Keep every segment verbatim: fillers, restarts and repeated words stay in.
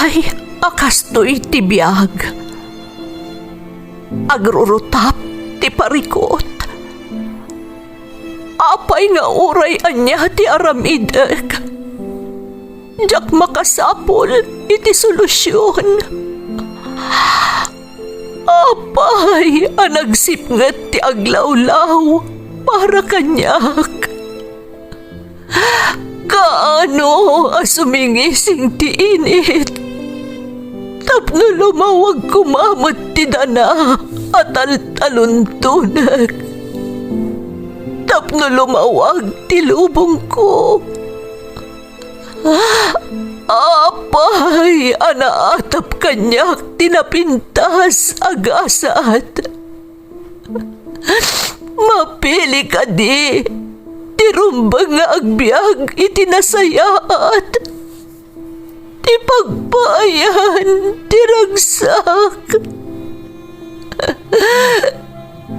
Ay, a kastoy ti biag. Agrurutap ti parikut. Apay nga uray ania ti aramidek, diak makasapul iti solusion. Apay a nagsipnget ti aglawlaw para kaniak? Kaano a sumingising ti init tapno lumawag koma met ti dana a taltaluntonek, tapno lumawag ti lubongko? Apay a naatap kaniak ti napintas a gasat? Mapili kadi ti rumbeng nga agbiag iti nasayaat, ti pagpaayan ti ragsak?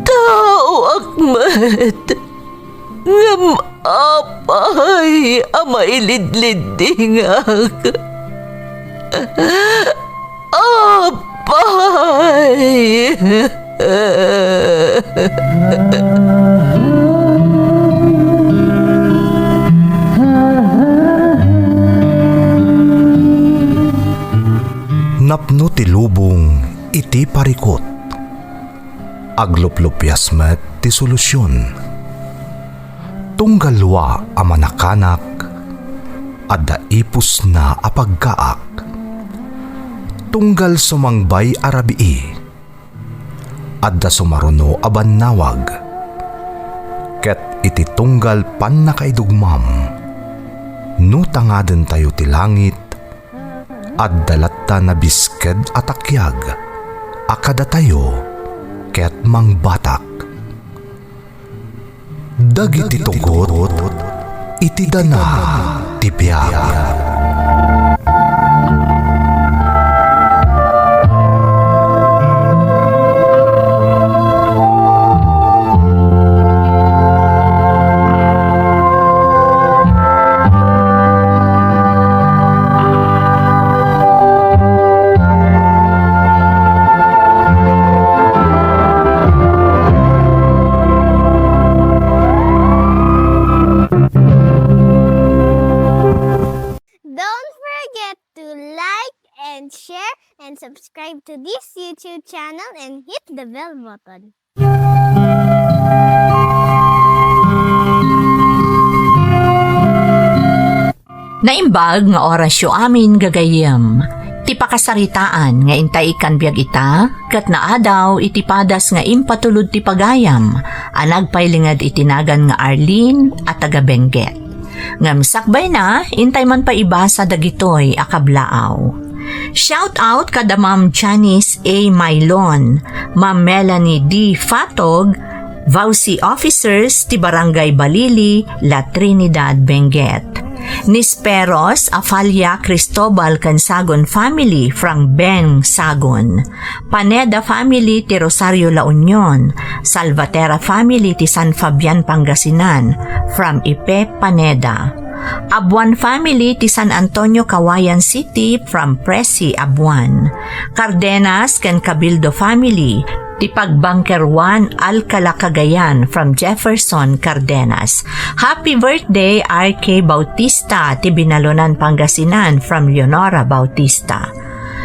Taoak met, ngem apay a mailidliddingak? Apay! Napno ti lubong iti parikut. Agluplupias met ti solusion. Tunggal dua a manakanak, adda ipusna a pagkaak. Tunggal sumangbay a rabii, adda sumaruno a bannawag. Ket iti tunggal pannakaidugmam, no tangadentayo ti langit, adda latta nabisked a takiag a kadatayo ket mangbatak. Dagiti tugot iti dana ti biag. Don't forget to like and share and subscribe to this YouTube channel and hit the bell button. Naimbag nga orasyo amin, gagayyem. Ti pakasaritaan nga intay ikkan biag ita, ket naadaw iti padas nga impatulod ti pagayam a nagpailinged iti nagan nga Arlene a taga Benguet. Ngem sakbayna, intay man pay ibasa dagitoy a kablaaw. Shout out kada Ma'am Janice A. Mailon, Ma'am Melanie D. Fatog, V A W C officers ti Barangay Balili, La Trinidad, Benguet. Nisperos, Afalia, Cristobal ken Sagon family from Beng, Sagon. Paneda family ti Rosario, La Union. Salvatera family ti San Fabian, Pangasinan, from Ipe Paneda. Abuan family ti San Antonio, Cauayan City, from Presi, Abuan. Cardenas ken Cabildo family ti Pagbangkeruan, Alcala, Cagayan, from Jefferson Cardenas. Happy birthday, R K Bautista ti Binalonan, Pangasinan, from Leonora Bautista.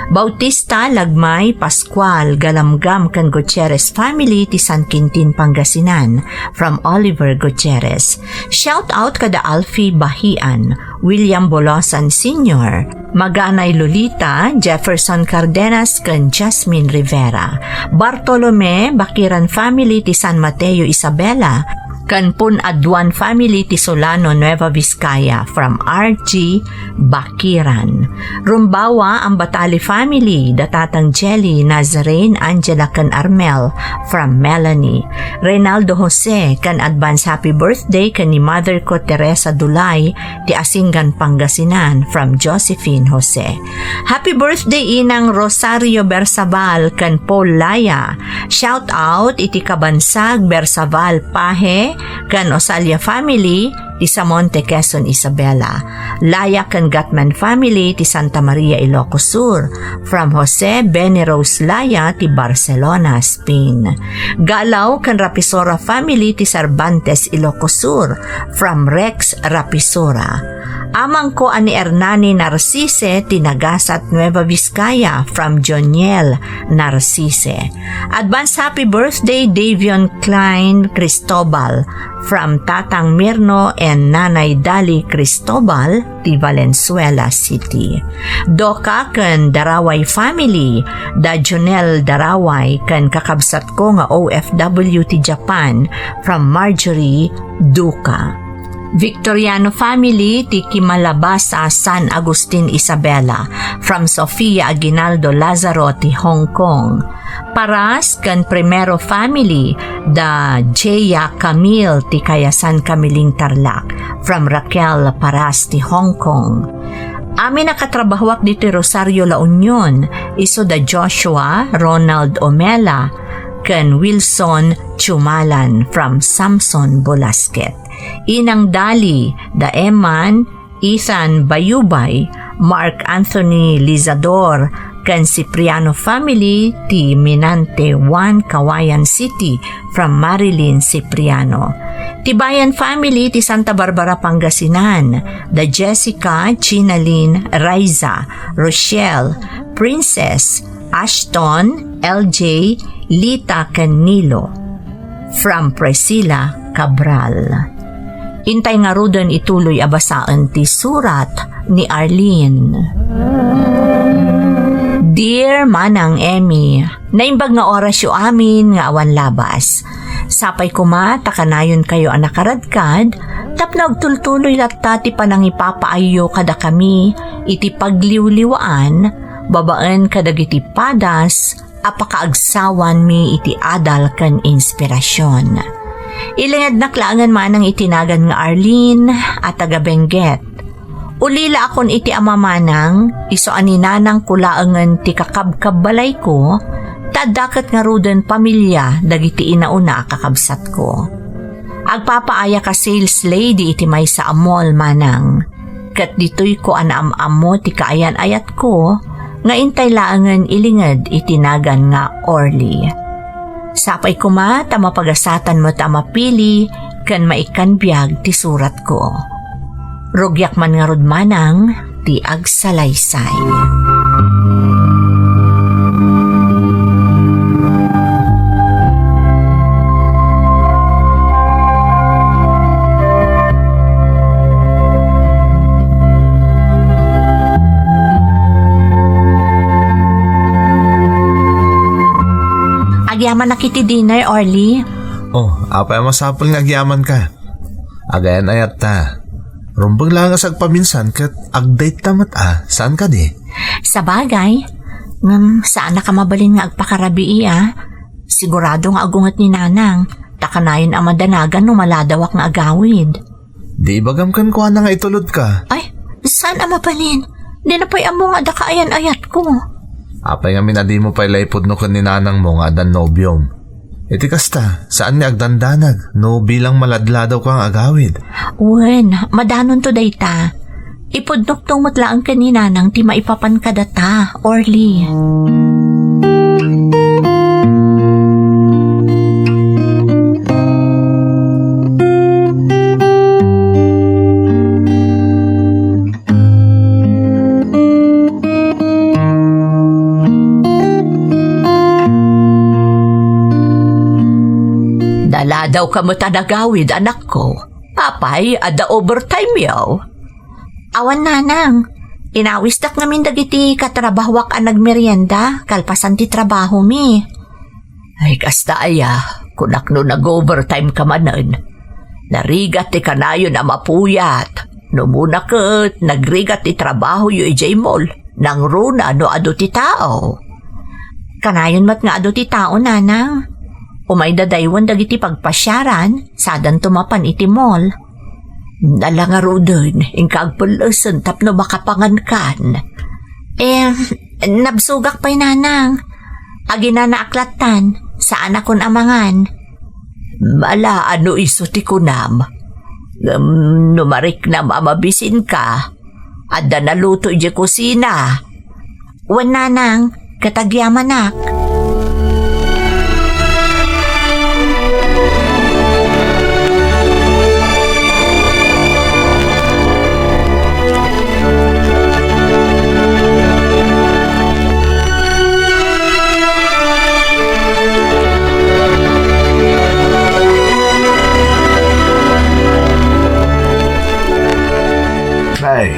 Bautista, Lagmay, Pascual, Galamgam ken Gutierrez family ti San Quintin, Pangasinan, from Oliver Gutierrez. Shout out kada Alfie Bahian, William Bolosan Senior, Maganay Lolita, Jefferson Cardenas ken Jasmine Rivera. Bartolome, Bakiran family ti San Mateo, Isabela, ken Pun-aduan family ti Solano, Nueva Vizcaya, from R G Bakiran. Rumbawa, Ambatali family, da Tatang Jelly, Nazarene, Angela, ken Armel, from Melanie. Reynaldo Jose, ken advance happy birthday ken ni mother ko, Teresa Dulay, ti Asingan, Pangasinan, from Josephine Jose. Happy birthday, Inang Rosario Bersabal ken Paul Laya. Shout out iti kabansag Bersabal Pahe ken Osalia family, ti Samonte, Quezon, Isabela. Laya ken Gatman family ti Santa Maria, Ilocos Sur, from Jose Bene Rose Laya ti Barcelona, Spain. Galaw ken Rapisora family ti Cervantes, Ilocos Sur, from Rex Rapisora. Amangko a ni Hernani Narcisse ti Nagasat, Nueva Vizcaya, from Joniel Narcisse. Advance happy birthday, Davion Klein Cristobal, from Tatang Mirno and Nanay Dali Cristobal ti Valenzuela City. Doka ken Daraway family, da Jonel Daraway ken kakabsatko nga O F W ti Japan, from Marjorie Duca. Victoriano family ti Kimalabasa, San Agustin, Isabela, from Sofia Aguinaldo Lazaro ti Hong Kong. Paras ken Primero family, da Jaya Camille ti Kayasan, Camiling, Tarlac, from Raquel Paras ti Hong Kong. Amin a katrabahoak ditoy Rosario, La Union, isu da Joshua Ronald Omela ken Wilson Chumalan, from Samson Bolasquet. Inang Dali, da Eman, Ethan Bayubay, Mark Anthony Lizador, ken Cipriano family ti Minante one, Cauayan City, from Marilyn Cipriano. Tibayan family ti Santa Barbara, Pangasinan, da Jessica, Chinalyn, Raiza, Rochelle, Princess, Ashton, L J, Lita, ken Nilo. From Priscilla Cabral. Intay ngaruden ituloy a basaen ti surat ni Arlene. Dear Manang Emmy, naimbag nga orasyo amin nga awan labas. Sapay koma ta kanayonkayo a nakaradkad tapno agtultuloy latta ti panangipapaayyo kadakami iti pagliwliwaan babaen kadagiti padas a pakaagsawanmi iti adal ken inspirasion. Ilingednak laengen manang iti nagan nga Arlene a taga Benguet. Ulilaakon iti ama manang, isu a ni nanangko laengen ti kakabkabbalayko, ta adda ket ngaruden pamilia dagiti inauna a kakabsatko. Agpapaayak a sales lady iti maysa a mall manang. Ket ditoyko a naam-ammo ti kaayan-ayatko nga intay laengen ilinged iti nagan nga Orly. Sapay koma ta mapagasatan met a mapili ken maikkan biag ti suratko. Rugiak man ngarud manang ti agsalaysay. Agyamanak iti dinner, Orly. Oh, apay a masapul nga agyamanka? Agayan-ayat ta. Rumbeng laeng a sagpaminsan ket agdayta met a, saan kadi? Sabagay, ngem saanak a mabalin nga agpakarabii a. Sigurado nga agunget ni Nanang, ta kanayon a madanagan no maladawak nga agawid. Di ibagam kenkuana nga itulodka. Ay, saan a mabalin? Di na pay ammo nga adda kaayan-ayatko. Apay ngamin a dimo pay la ipudno ken ni nanangmo nga addan nobiom? Iti kasta, saan nga agdandanag no bilang maladladawka nga agawid? Wen, madanonto dayta. Ipudnokto met laeng ken ni nanang ti maipapan kadata, Orly. Naladawka met a nagawid, anakko. Apay, adda overtime-yo? Awan, nanang. Inawisdak ngamin dagiti katrabahoak a nagmerienda kalpasan ti trabahomi. Ay, kasta aya, kunak no nag-overtime ka manen. Narigat ti kanayon a mapuyat. No umuna ket, nagrigat ti trabahoyo idiay mall. Nangruna no adu ti tao. Kanayon met nga adu ti tao, nanang. Umayda daywen dagiti pagpasiaran, sadanto mapan iti mall. Nala ngaruden, inka agpellesen tapno makapangankan. Eh, nabsogak pay, nanang. Aginanaak lattan, saanakon a mangan. Mala, ano isu ti kunam? Ngem no mariknam a mabisinka, adda naluto idiay kusina. Wen, nanang, ket agyamanak. Ay,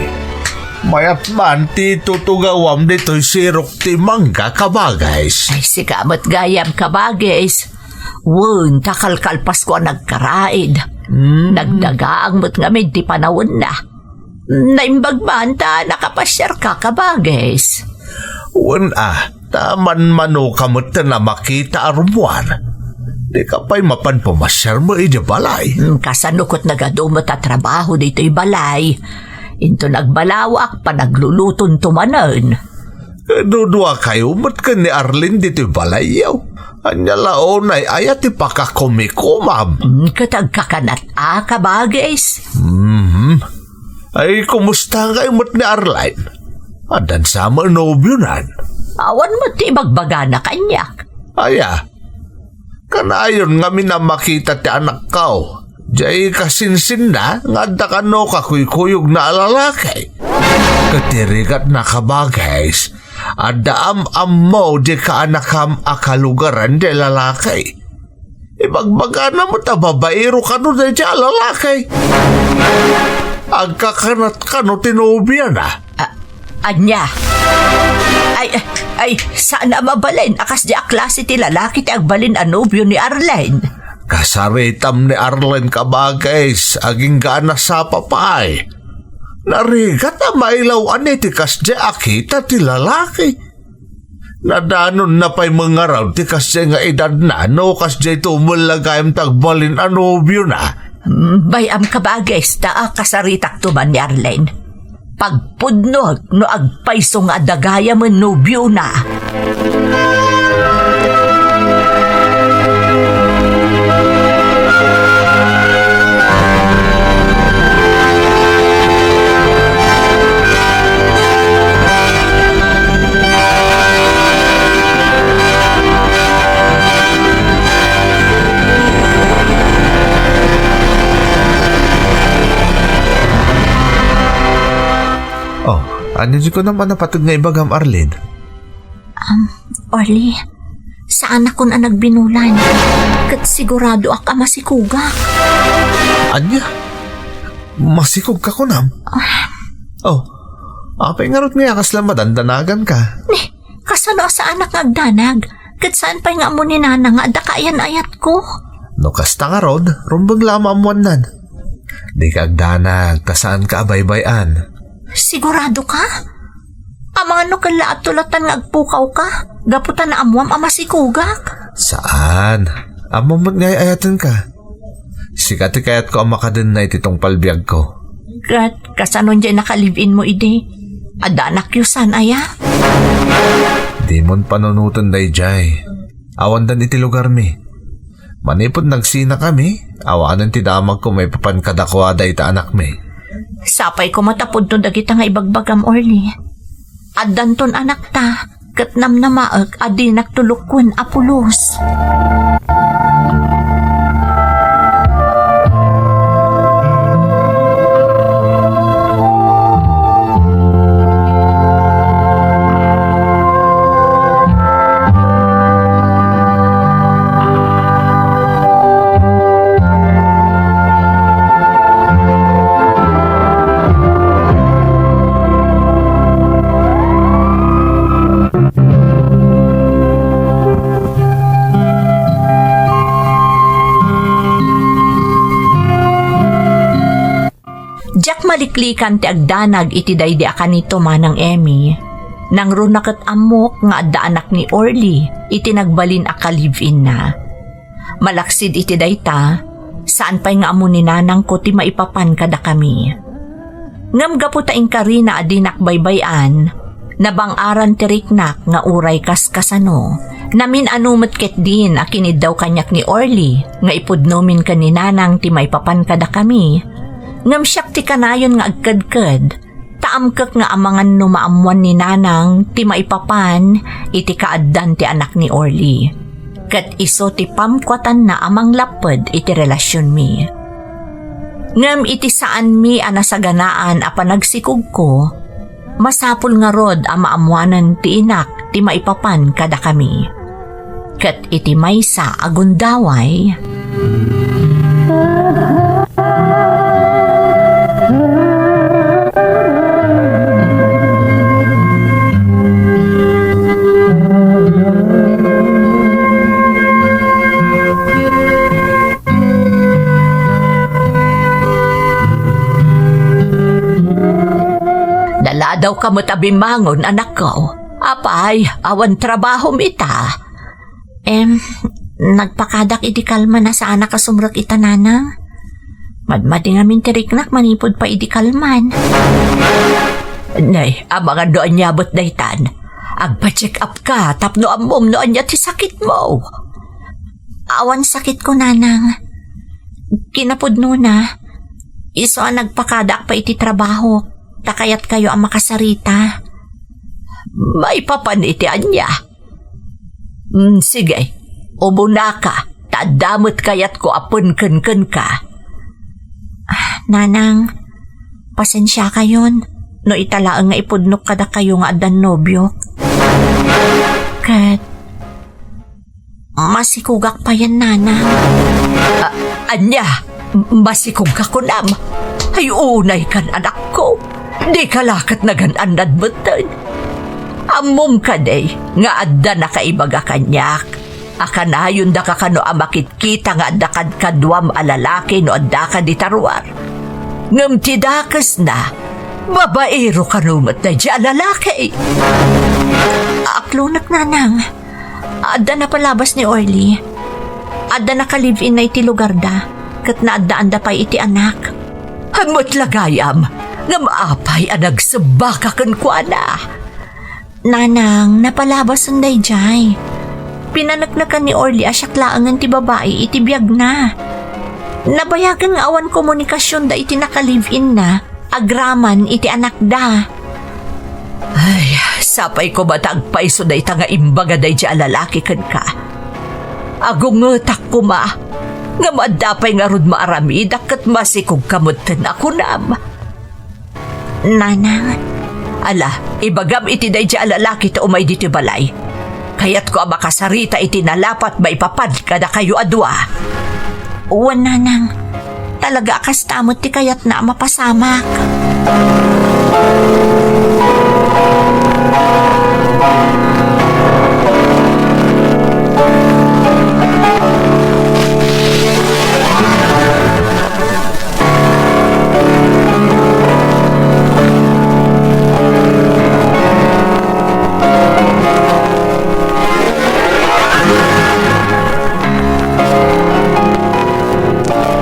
mayat man ti tutugawam ditoy sirok ti mangga, kabagis. Ay, sika met gayam, kabagis. Wen, ta kalkalpasko a nagkaraid. Mm. Nagdagaang met ngamin ti panawenna. Naimbag man ta nakapasiarka, kabagis. Wen a, ta manmanoka met a makita a rummuar. Dika pay mapan pumasiarmo idiay balay. Hmm, kasano ket nagadu met a trabaho ditoy balay? Inton agbalawaak, panaglulutonto manen. Duduakayo met ken ni Arlene ditoy balayyo. Ania la unay aya ti pakakumikomam? Hmm, ket agkakanat a, kabagis. Mhm. Ay, kumusta ngay met ni Arlene? Addan sa met nobionan? Awan met ti ibagbagana kaniak. Aya, kanayon ngamin a makita ti anakko. Diay kasinsinna nga adda kano kakuykuyogna a lalaki. Ket ti rigatna, kabagis, adda am-ammo diay kaanakam a kalugaran diay lalaki. Ibagbagana met a babaero kano daydiay a lalaki. Agkakanat kano ti nobiana. A-, ania? Ay, ay, saan a mabalin a kasdiay a klase ti lalaki ti agbalin a nobio ni Arlene. Kasaritam ni Arlene, kabagis, agingga a nasapa pay. Narigat a mailaw-an iti kasdiay a kita ti lalaki. Nadanonna pay met ngarud ti kasdiay nga edadna no kasdiay met la gayam ti agbalin a nobiona. Mm, bay-am, kabagis, ta kasaritakto man ni Arlene. Pagpudnog no agpayso nga adda gayam a nobiona. Oh, ania diay kunam a napateg nga ibagam, Arlene? Um, Orly, saanakon a nagbinulan. Ket siguradoak a masikogak. Ania? Masikogka kunam? Ah. Oh, apay ngarud nga kasla madandanaganka? Ni, kasano a saanak nga agdanag? Ket saan pay nga ammo ni Nana nga adda kaayan-ayatko? No kasta ngarud, rumbeng la a maammoannan. Dika agdanag, ta saanka a baybay-an. Sigurado ka? Amangan no ken la adto latan nga agpukawka, gapu ta naammoam a masikogak. Saan. Ammom met nga ay-ayatenka. Sika ti kayatko a makadenna iti tungpal biagko. Ket kasano diay naka-live-inmo idi? Adda anakyo san aya? Dimon panunoten daydiay. Awandan iti lugarmi. Manipud nagsinakami, awanen ti damagko maipapan kadakuada ita anakmi. Sapay koma ta pudno dagita nga ibagbagam, Orly. Addanton anakta, ket namnamaek a dinak tulokuen a pulos. Diak maliklikan ti agdanag iti daydi a kanito, Manang Emmy. Nangruna ket ammok nga adda anak ni Orly iti nagbalin a ka-live-inna. Malaksid iti dayta, saan pay nga ammo ni nanangko ti maipapan kadakami. Ngem gapu ta inkarina a dinak baybay-an, nabang-aran ti riknak nga uray kaskasano. Namin-ano met ketdin a kiniddaw kaniak ni Orly nga ipudnomin ken ni nanang ti maipapan kadakami. Ngem siak ti kanayon nga agkedked, ta amkek nga amangan no maammuan ni Nanang ti maipapan iti kaaddan ti anak ni Orly. Ket isu ti pamkuatanna a manglapped iti relasionmi. Ngem iti saanmi a nasaganaan a panagsikogko, masapul ngarud a maammuanen ti inak ti maipapan kadakami. Ket iti maysa a gundaway, Naladawka met a bimmangon, anakko. Apay, awan trabahom ita? Em, nagpakadak idi kalman a saanak a sumrek ita, Nanang. Madmadi ngamin ti riknak manipud pay idi kalman. Nay, amangan no ania met daytan. Agpa-check up ka tapno ammom no ania ti sakitmo. Awan sakitko, Nanang. Kinapudnona, isu a nagpakadaak pay iti trabaho, ta kayatkayo a makasarita. Maipapan iti ania? Mm, sige, umunaka, ta adda met kayatko a penken kenka. Ah, Nanang, pasensiakayon no ita laeng nga ipudnok kadakayo nga addan nobiok. Ket masikogak payen, Nanang. A-, ania? Masikogka kunam? Ay, unaykan, anakko. Dika la ket nagan-annad metten. Ammom kadi nga adda nakaibaga kaniak a kanayondaka kano a makitkita nga adda kadkaduam a lalaki no addaka dita ruar. Ngem ti dakesna, babaero kano met daydiay a lalaki. Aklonek, Nanang. Adda napalabas ni Orly. Adda naka-live-in-na iti lugarda, ket naaddaanda pay iti anak. Met la gayam, ngem apay a nagsebbaka kenkuana? Nanang, napalabasen daydiay. Pinaneknekan ni Orly a siak laengen ti babai iti biagna. Nabayagen nga awan komunikasionda iti naka-live-in-na agraman iti anakda. Ay, sapay koma ta agpayso dayta nga imbaga daydiay a lalaki kenka. Agungetak koma, ngem adda pay ngarud maaramidak ket masikogka metten a kunam. Nanang. Ala, ibagam iti daydiay a lalaki ta umay ditoy balay. Kayatko a makasarita iti nalapat maipapan kadakayo a dua. Wen, Nanang. Talaga a kasta met ti kayatna a mapasamak.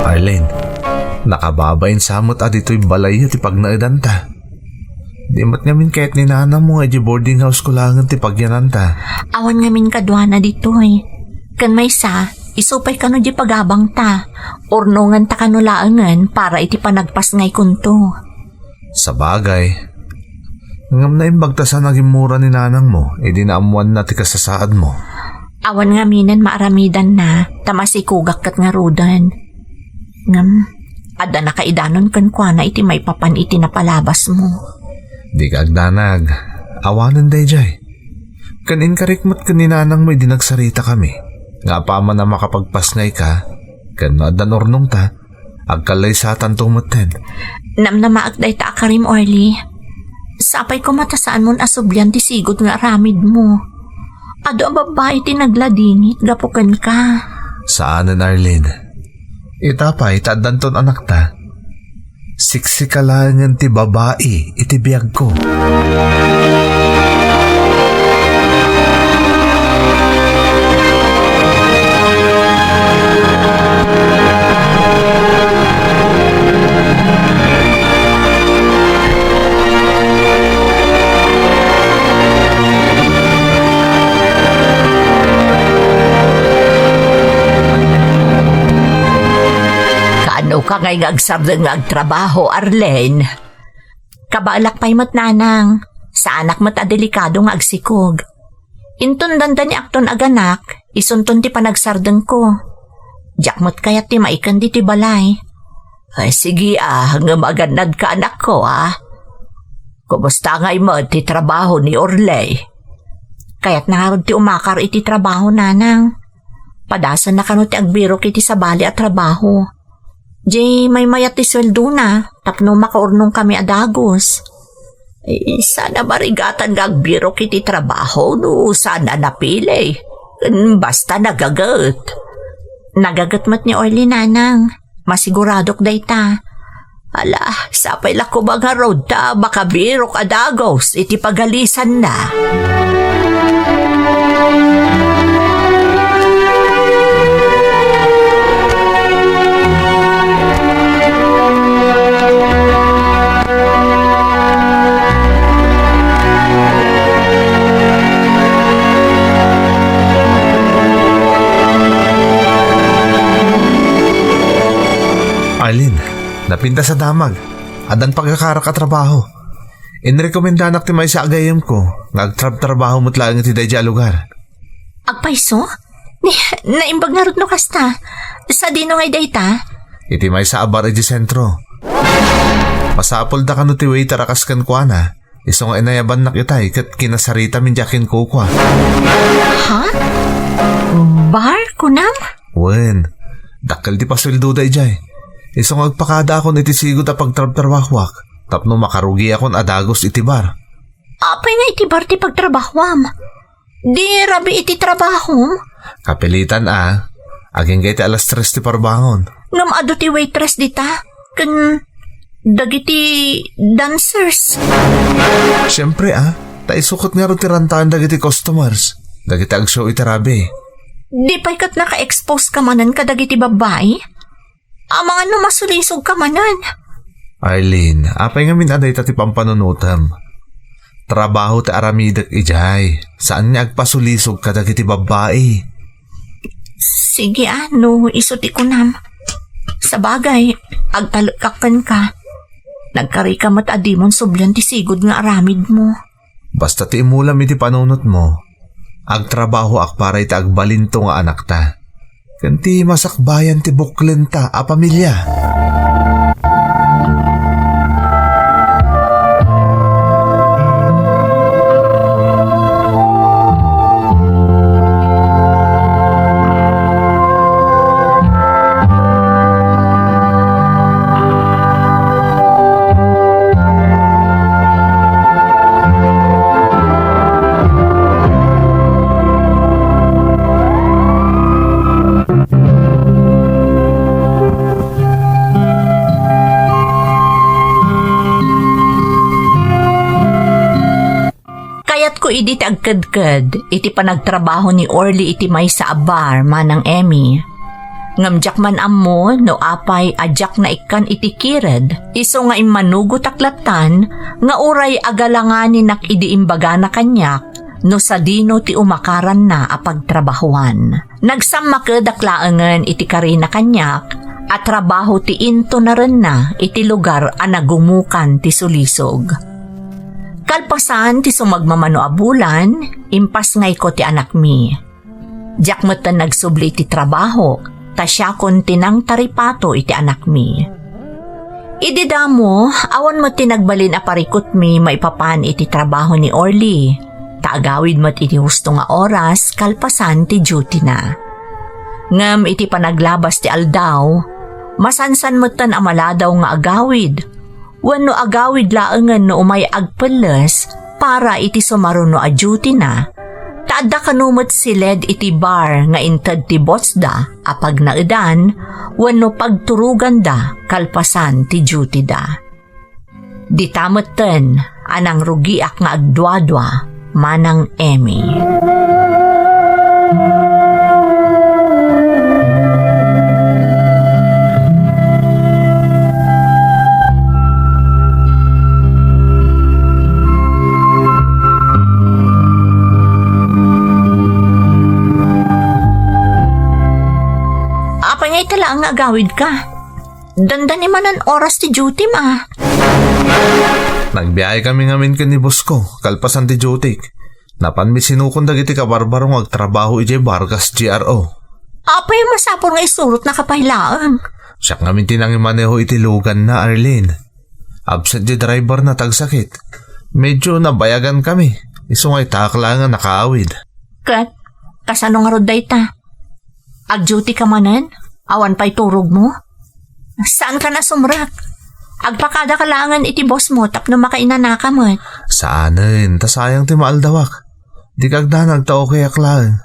Arlene, nakababain sa met a ditoy balay ti pagnaedanta. Di met ngamin kayat ni nanangmo nga idiay boarding house ko laengen ti pagyananta. Awan ngamin kaduana ditoy. Ken maysa, isu pay kano di pagabangta. Urnonganta kano laengen para iti panagpasngaykonto. Sabagay. Ngem naimbagta sa nagimmura ni nanangmo idi naammoanna ti kasasaadmo. Awan ngaminen maaramidanna, ta masikogak ket ngaruden. Ngem, adda nakaidanon kenkuana iti maipapan iti napalabasmo. Dika agdanag. Awanen daydiay. Ken inkarik met ken ni nanangmo idi nagsaritakami, nga apaman a makapagpasngayka, ken no addan urnongta, agkallaysatanto metten. Namnamaek dayta a karim, Orly. Sapay koma ta saanmon a sublian ti sigud nga aramidmo. Adu a babbai ti nagladingit gapu kenka. Saanen, Arlene. Ita pay ta addanton anakta. Siksika laengen ti babai iti biagko. Kaano Apay ngay nga agsardeng nga agtrabaho, Arlene? Kabaelak pay met, nanang. Saanak met a delikado nga agsikog. Inton dandani akton aganak, isunton ti panagsardengko. Diak met kayat ti maiken ditoy balay. Ay, sige, ah, ngem agannadka, anakko, ah. Kumusta ngay met ti trabaho ni Orly? Kayatna ngarud ti umakar iti trabaho, nanang. Padasenna kano ti agbirok iti sabali a trabaho. Di maymayat ti sueldona tapno makaurnongkami a dagus. Eh, saan a marigatan nga agbirok iti trabaho no saan a napili. Basta nagaget. Nagaget met ni Orly, nanang. Masiguradok dayta. Ala, sapay la koma ngarud ta makabirok a dagus iti pagalisanna. Arlene, napintas a damag. Addan pagakarak a trabaho. Inrekomendanak ti maysa a gayyemko nga agtrabtrabaho met laeng iti daydiay a lugar. Agpayso? Ni, naimbag ngarud no kasta. Sadino ngay dayta? Iti maysa a bar iti sentro. Masapulda kano ti waiter a kas kenkuana. Isu nga inayabannak itay ket kinasaritam idiay kinkukua. Ha? Bar, kunam? Wen, dakkel ti pasueldoda idiay. Isu nga agpakadaakon iti sigud a pagtrabtrabahoak tapno makarugiakon a dagus iti bar. Apay nga iti bar ti pagtrabahoam? Di rabii iti trabahom? Kapilitan a. Agingga iti alas tres ti parbangon. Ngem adu ti waitress dita? Ken dagiti dancers? Siempre a. Ta isu ket ngarud ti rantaen dagiti customers. Dagiti agshow iti rabii. Di pay ket naka-expose ka manen kadagiti babbai? Amangan no masulisog ka manen. Arlene, apay ngamin a dayta ti pampanunotem? Trabaho ti aramidek idiay, saan nga agpasulisog kadagiti babbai. Sige a, no isu ti kunam. Sabagay, agtalekak kenka. Nagkarika met a dimon sublian ti sigud nga aramidmo. Basta ti imulam iti panunotmo, agtrabahoak para iti agbalinto nga anakta, ken ti masakbayan ti buklenta a pamilia. Kayatko idi ti agkedked iti panagtrabaho ni Orly iti maysa a bar, Manang Emmy. Ngem diak man ammo no apay a diak naikkan iti kired, isu nga immanugotak lattan nga uray agalanganinak idi imbagana kaniak no sadino ti umakaranna a pagtrabahoan. Nagsammakedak laengen iti karina kaniak a trabaho ti intonarenna iti lugar a nagumukan ti sulisog. Kalpasan ti sumagmamano a bulan, impasngayko ti anakmi. Diak metten nagsubli iti trabaho, ta siakon ti nangtaripato iti anakmi. Idi damo, awan met ti nagbalin a parikutmi maipapan iti trabaho ni Orly, ta agawid met iti husto nga oras kalpasan ti duty-na. Ngem iti panaglabas ti aldaw, masansan metten a maladaw nga agawid, wenno agawid laengen no umay agpelles para iti sumaruno a duty-na, ta adda kano met siled iti bar nga inted ti boss-da a pagnaedan wenno pagturoganda kalpasan ti duty-da. Dita metten a nangrugiak nga agduadua, Manang Emmy. Apay nga ita laeng nga agawidka? dandani manen oras ti duty, ma. Nagbiyahe kami ngamin ken ni boss ko, kalpasan ti duty. Napanmi sinukon dagiti kabarbaro nga agtrabaho idiay bar kas G R O. Apay a masapul nga isurotnaka pay laeng? Siak ngamin ti nangimaneho iti luganna, Arlene. Absent ti driver na, tagsakit. Medyo nabayagan kami. Isu nga itaak laeng a nakaawid. Ket, kasano ngarud dayta? Ag-duty ka manen? Awan pay turogmo? Saan ka nasumrek? Agpakada ka laengen iti boss mo tapno makainanaka met. Saanen, ta sayang ti maaldawak. Di ka agdanag ta okayak laeng.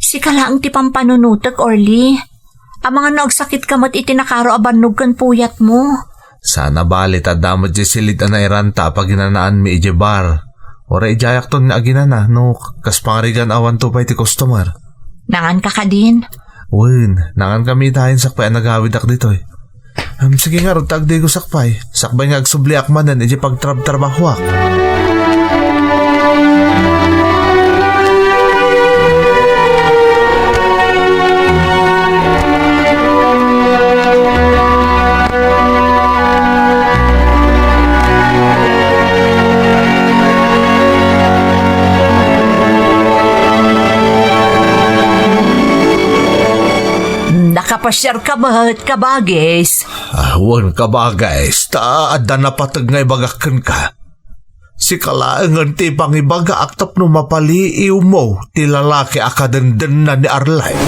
Sika laeng ti pampanunotek, Orly. Amangan no agsakit ka met iti nakaro a bannog ken puyat mo. Saan a bali ta adda met diay silid a nairanta a paginanaanmi idiay bar. Uray idiayakton nga aginana no kas pangarigan awanto pay ti customer. Nangan ka kadin? Wen, nangan kami itayen sakbay a nagawidak ditoy. Am, sige ngarud ta agdigosak pay. Sakbay nga agsubliak manen iti pagtrabtrabahoak. Nakapasiar ka met, kabagis? Ah, wen, kabagis, ta adda napateg nga ibagak kenka. Sika laengen ti pangibagaak tapno mapaliiwmo ti lalaki a kadendenna ni Arlene.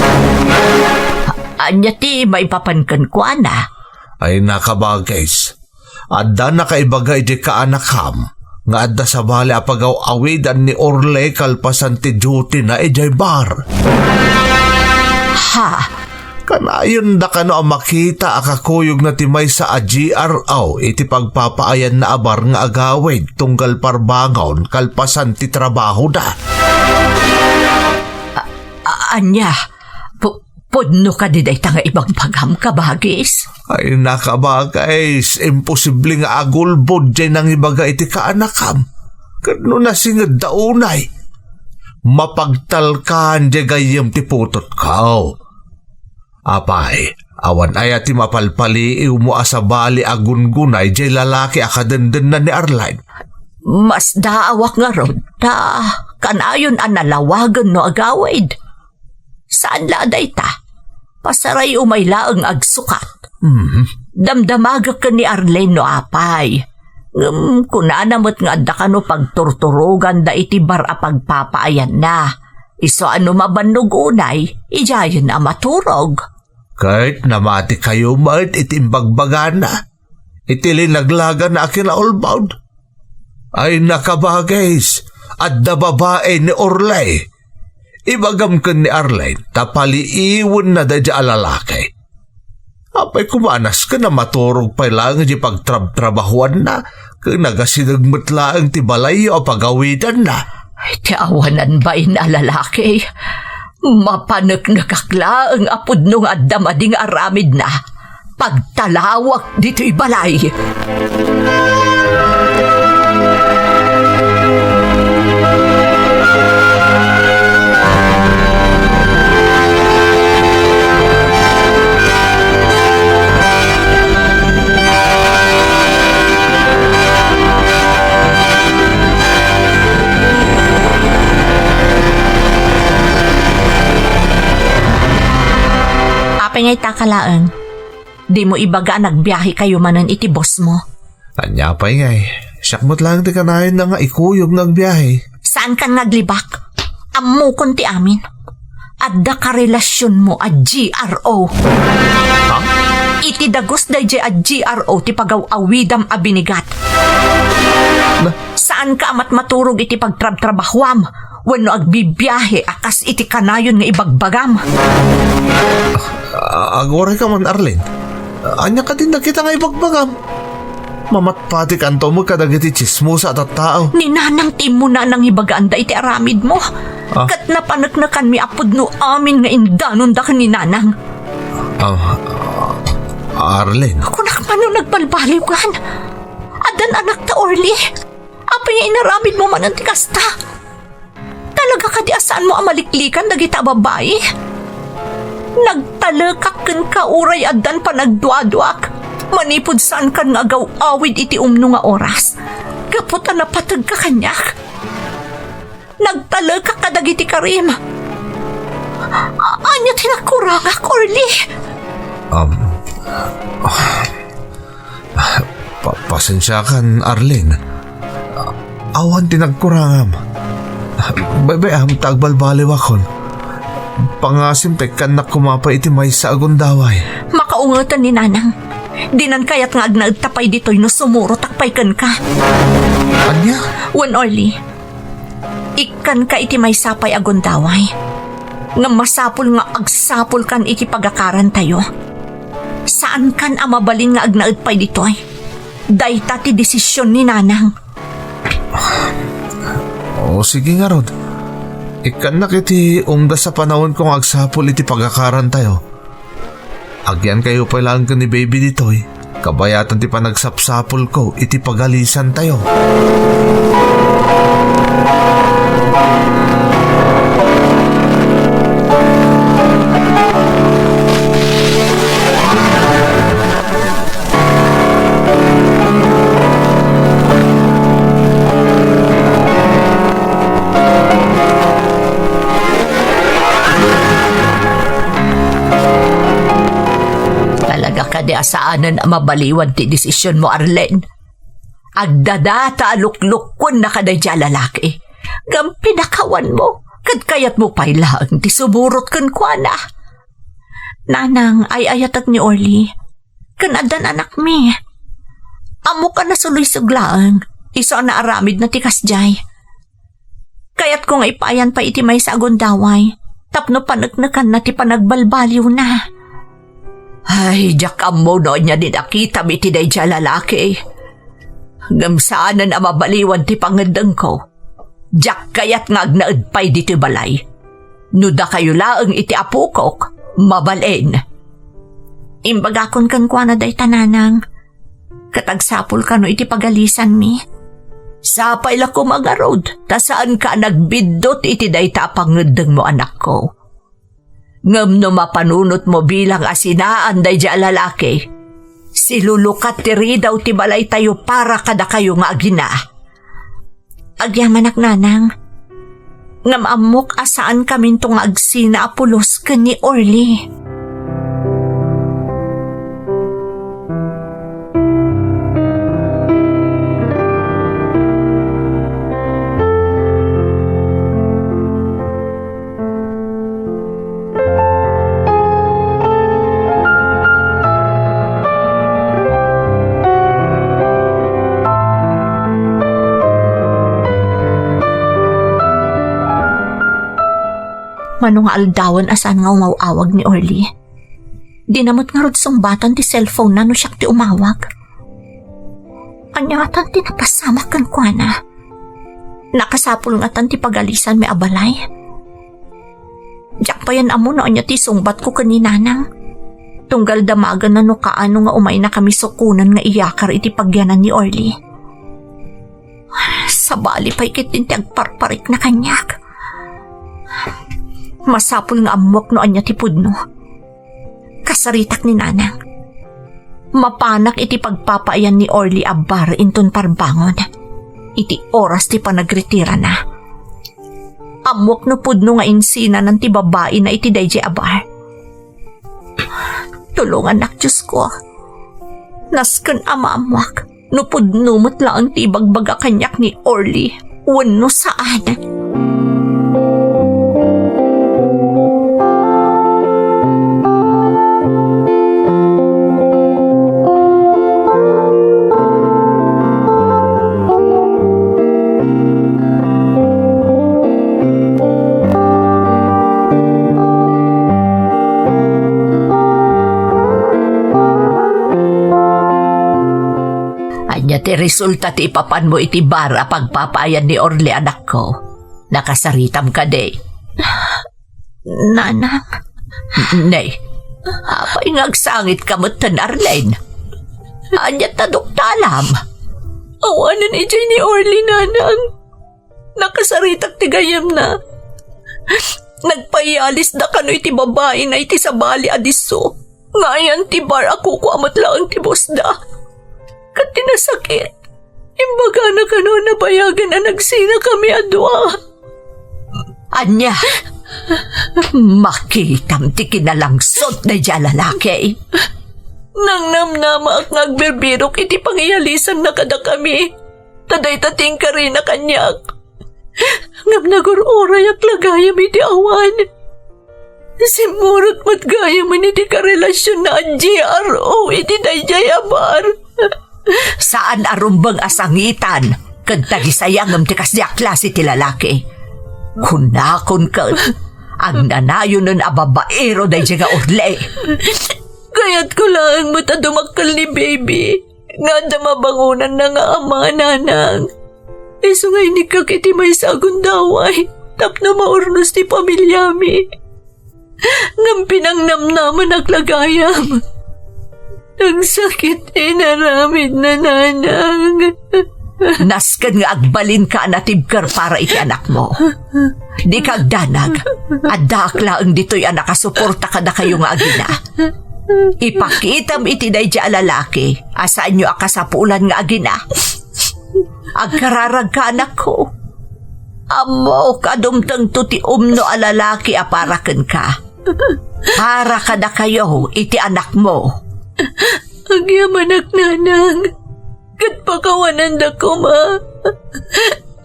Ania ti maipapan kenkuana? Ay, nakabagis. Adda nakaibaga iti kaanakam nga adda sabali a pagaw-awidan ni Orly kalpasan ti duty na idiay bar. Ha? Kanayonda kano a makita a kakuyogna ti maysa a G R O iti pagpapaayanna a bar nga agawid tunggal parbangon kalpasan ti trabahoda. A-, a-, ania? Pu-, pudno kadi dayta nga ibagbagam, kabagis? Ay, nakabagis, imposible nga agulbod jay nangibaga iti kaanakam. Ket no nasingedda unay, mapagtalkan jay gayyem ti putotko. Apay, awan aya ti mapalpaliiwmo a sabali a gungunay jay lalaki a kadendenna ni Arlene? Masdaawak ngarud, ta kanayon a nalawagen no agawid. Saan la a dayta? Pasaray umay laeng agsukat. Mhm. Damdamagek ken ni Arlene no apay. Ngem kunana met nga adda kano pagturturoganda iti bar a pagpapaayanna. Isu a no mabannog unay, idiayen a maturog. Ket namatikayo met iti imbagbagana, iti linaglagana a kinaulbod. Ay, nakabagis, adda babai ni Orly. Ibagam ken ni Arlene ta paliiwenna daydiay a lalaki. Apay koma a nasken a maturog pay laeng iti pagtrabtrabahuanna, ken nagasideg met laeng ti balayyo a pagawidanna. Ay, ti awanan bain a lalaki. Mapaneknekak laeng a pudno nga adda madi nga aramidna. Pagtalawak ditoy balay. Apay nga ita ka laeng? Dimo ibaga a nagbiahekayo manen iti boss mo? Ania pay ngay? Siak met laeng ti kanayon na nga ikuyog nga agbiahe. Saan kan nga aglibak? Ammokon ti amin. Adda karelasionmo a G R O. Ha? Iti dagus daydiay a G R O ti pagaw-awidam a binigat. Na? Saan ka a matmaturog iti pagtrabtrabahuam wenno agbibiahe a kas iti kanayon nga ibagbagam? Ah, aguray ka man, Arlene. Ania kadin dagita nga ibagbagam? Mamatpatikanto met kadagiti tsismosa a tattao. Ni Nanang ti immuna a nangibagaan dayta aramidmo. Ah? Ket napaneknekanmi a pudno amin nga indanonda ken ni Nanang. Ah, Arlene. Kunak man no nagbalbaliw kan. Addan anakta, Orly. Apay nga inaramidmo manen ti kasta? Talaga kadi a saanmo a maliklikan dagita a babbai? Nagtalekak kenka uray addan panagduaduak. Manipud saankan nga agaw-awid iti umno nga oras, gapu ta napategka kaniak. Nagtalekak kadagiti karim. A-, ania ti nagkurangak, Orly? Um, pa-, pasensiakan, Arlene. Awan ti nagkurangam. Baybay-am ta agbalbaliwakon. Pangasim ta ikkannak koma pay iti maysa a gundaway. Makaungetan ni Nanang. Dinan kayat nga agnaedta pay ditoy no sumurotak pay kenka. Ania? Wen, Orly, ikkanka iti maysa pay a gundaway. Ngem masapul nga agsapulkan iti pagakarantayo. Saankan a mabalin nga agnaed pay ditoy. Dayta ti desisyon ni Nanang. O, sige ngarud. Ikkannak iti unggas a panawenko nga agsapul iti pagakarantayo. Agyankayo pay laeng ken ni Baby ditoy. Kabayatan ti panagsapsapulko iti pagalisantayo. Talaga kadi a saanen a mabaliwan ti desisionmo, Arlene? Agdadata a luklukkonna kadaydi a lalaki. Ngem pinakawanmo, ket kayatmo pay laeng ti sumurot kenkuana. Nanang, ay-ayatek ni Orly. Ken addan anakmi. Ammok a nasulisog laeng, isu a naaramidna ti kasdiay. Kayatko nga ipaayan pay iti maysa a gundaway tapno paneknekanna ti panagbalbaliwna. Ay, diak ammo no ania ti nakitam iti daydi a lalaki. Ngem saanen a mabaliwan ti pangeddengko. Diak kayat nga agnaed pay ditoy balay. No dakayo laeng iti apokok, mabalin. Imbagakon kenkuana dayta, Nanang. Ket agsapul kano iti pagalisanmi. Sapay la koma ngarud, ta saanka a nagbiddut iti dayta a pangeddengmo, anakko. Ngem no mapanunotmo bilang a sinaan daydi a lalaki, silulukat ti ridaw ti balaytayo para kadakayo nga agina. Agyamanak, Nanang. Ngem ammok a saankaminto nga agsina a pulos ken ni Orly. Mano nga aldawen a saan nga umaw-awag ni Orly. Dina met ngarud sungbatan ti cellphone-na no siak ti umawag. Ania ngatan ti napasamak kenkuana? Nakasapul ngatan ti pagalisanmi a balay? Diak payen ammo no ania ti sungbatko ken ni Nanang. Tunggal damagenna no kaano nga umaynakami sukonen nga iyakar iti pagyanan ni Orly. Sabali pay ketdin ti agparparikna kaniak. Masapul nga ammok no ania ti pudno. Kasaritak ni Nanang. Mapanak iti pagpapaayan ni Orly a bar inton parbangon. Iti oras ti panagretirana. Ammok no pudno nga insinanan ti babaina iti daydi a bar. Tulongannak, Diosko. Nasken a maammoak no pudno met laeng ti ibagbaga kaniak ni Orly wenno saan. Ania ti resulta ti ipapanmo iti bar a pagpapaayan ni Orly, anakko? Nakasaritam kadi? Nanang. Nay, apay nga agsangitka metten, Arlene? Ania ta duktalam? Awanen idiay ni Orly, Nanang. Nakasaritak ti gayyemna. Nagpaialisda kano iti babaina iti sabali a disso. Nga ayan ti bar a kukua met laeng ti busda. Ket ti nasakit, imbagana kano a nabayagen a nagsinakami a dua. Ania? Makitam ti kinalangsot daydiay a lalaki. Nangnamnamaak nga agbirbirok iti pangiyalisanna kadakami. Ta dayta ti inkarina kaniak. Ngem nagur-urayak la gayam iti awan. Simmurot met gayamen iti karelasionna a G R O iti daydiay a bar. Saan a rumbeng a sangitan ken tagisayangem ti kasdiay a klase ti lalaki. Kunakon ket, agnanayonen a babaero daydiay nga urli. Kayatko laeng met a dumakkel ni baby nga adda mabangonanna nga ama, nanang. Isu nga inikkak iti maysa a gundaway tapno maurnos ti pamilyami. Ngem pinangnamnamanak la gayam. Nagsakit ti inaramidna, nanang. Nasken nga agbalinka a natibker para iti anakmo. Dika agdanag. Addaak laeng ditoy a nakasuporta kadakayo nga agina. Ipakitam iti daydiay a lalaki a saanyo a kasapulan nga agina. Agkararagka, anakko. Ammok a dumtengto ti umno a lalaki a para kenka. Para kadakayo iti anakmo. Agyamanak, nanang. Ket pakawananda koma.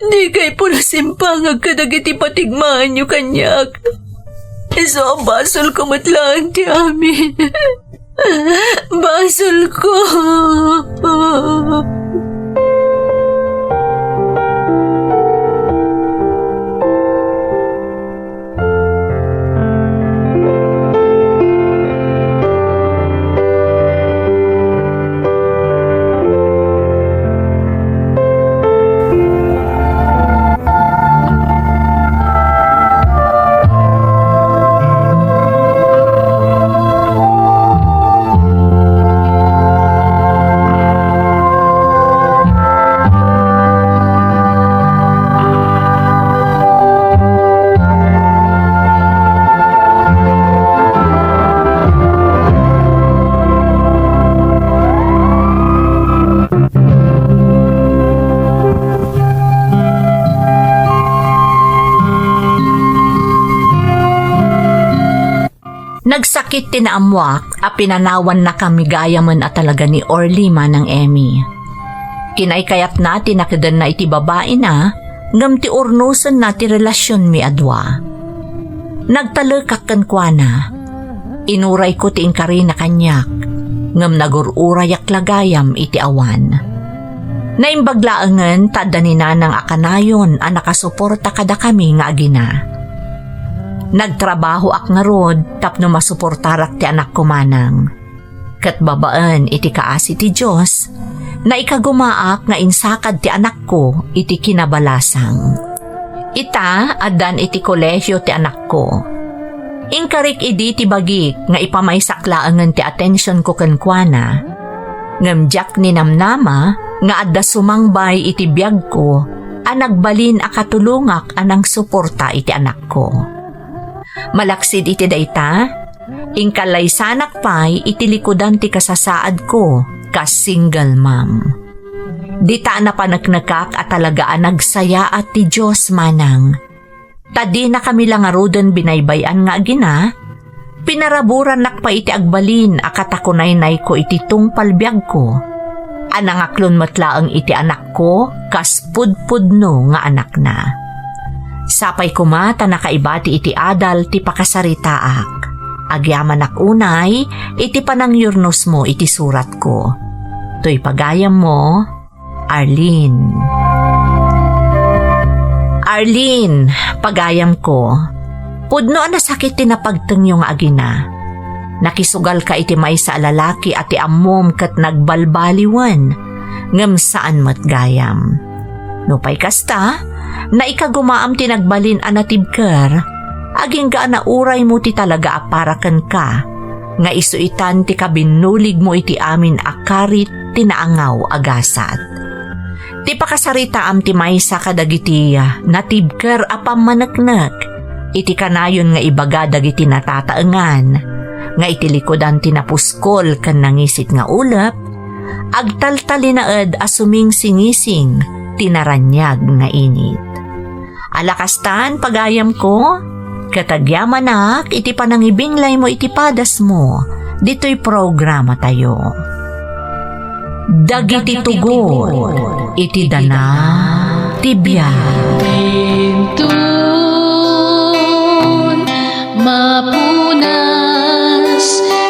Dikay puro simpangag kadagiti patigmaanyo kaniak. Isu a basolko met laeng ti amin. Basolko. Nagsakit ti naammoak a pinanawannakami gayamen a talaga ni Orly manang Emmy. Kinaykayatna ti nakedenna iti babaina, ngem ti urnosenna ti relasionmi a dua. Nagtalekak kenkuana. Inurayko ti inkarina kaniak, ngem nagur-urayak la gayam iti awan. Naimbag laengen ta adda ni nanang a kanayon a nakasuporta kadakami nga agina. Nagtrabahoak ngarud tapno masuportarak ti anakko manang. Ket babaen iti kaasi ti Dios, naikagumaak nga insakad ti anakko iti kinabalasang. Ita, addan iti kolehio ti anakko. Inkarik idi ti bagik nga ipamaysak laengen ti atensionko kenkuana. Ngem diak ninamnama nga adda sumangbay iti biagko a nagbalin a katulongak a nangsuporta iti anakko. Malaksid iti dayta, inkallaysanak pay iti likudan ti kasasaadko kas single mom. Dita a napaneknekak a talaga a nagsayaat ti Dios manang. Ta dinakami la ngaruden binaybay-an nga agina, pinaraburannak pay iti agbalin a katakunaynayko iti tungpal biagko, a nangaklon met laeng iti anakko kas pudpudno nga anakna. Sapay koma ta nakaibati iti adal ti pakasaritaak. Agyamanak unay iti panangyurnosmo iti suratko. Toy pagayammo, Arlene. Arlene, pagayamko, pudno a nasakit ti napagtengyo nga agina. Nakisugalka iti maysa a lalaki a ti ammom ket nagbalbaliwen, ngem saan met gayam. Nupay kasta, naikagumaam ti nagbalin a natibker, agingga a nauraymo ti talaga a para kenka, nga isu itan ti kabinnuligmo iti amin a karit ti naangaw a gasat. Ti pakasaritaam ti maysa kadagiti natibker a pammaneknek iti kanayon nga ibaga dagiti natataengan, nga iti likudan ti napuskol ken nangisit nga ulep, agtaltalinaed a sumingsingising ti naraniag nga init. Ala kastan, pagayamko, ket agyamanak iti panangibinglaymo iti padasmo ditoy programatayo. Dagiti tugot iti dana ti biag. Inton mapunas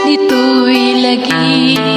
ditoy lagi